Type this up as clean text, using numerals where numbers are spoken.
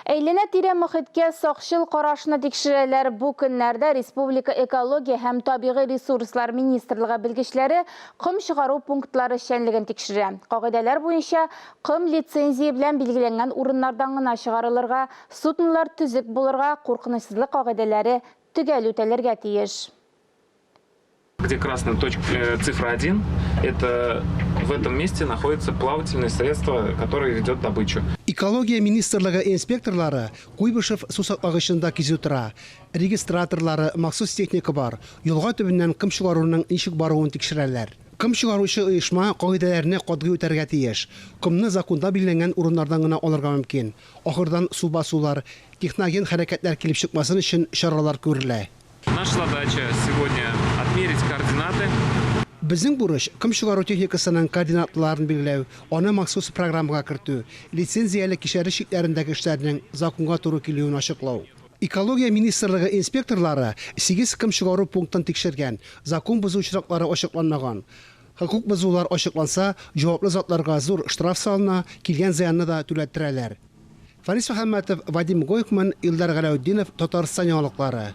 Әйләнә-тирә мохиткә сакчыл карашны тикшерәләр. Бу көннәрдә республика Экология һәм табигый ресурслар министрлыгы белгечләре ком чыгару пунктлары эшчәнлеген тикшерә. Кагыйдәләр буенча, ком лицензия белән билгеләнгән урыннардан гына чыгарылырга, суднолар төзек булырга, куркынычсызлык кагыйдәләре төгәл үтәлергә тиеш. Где красная точка, цифра 1, это в этом месте находится плавательное средство, которое ведет добычу. Экология министрлыгы инспекторлары Куйбышев сусаклагычында кизү тора. Регистраторлары, махсус техника бар. Елга төбеннән ком чыгаруның ничек баруын тикшерәләр. Ком чыгаручы оешма кагыйдәләрне катгый үтәргә тиеш. Комны законда билгеләнгән урыннардан гына алырга мөмкин. Ахырдан су басулар, техноген хәрәкәтләр килеп чыкмасын өчен чаралар күрелә. Наша задача сегодня отмерить координаты. Безнең бурыч, ком чыгару техникасының координатларын билгеләү, аны махсус программага кертү, лицензияле кишәрлек чикләрендәге эшләрнең законга туры килүен ачыклау. Экология министрлыгы инспекторлары сигез ком чыгару пунктын тикшергән, закон бозу очраклары ачыкланмаган. Хокук бозулар ачыкланса, җаваплы затларга зур штраф салына, килгән зыянны да түләттерәләр. Фарис Мөхәммәтов, Вадим Гойхман, Илдар Галәүтдинов, Татарстан яңалыклары.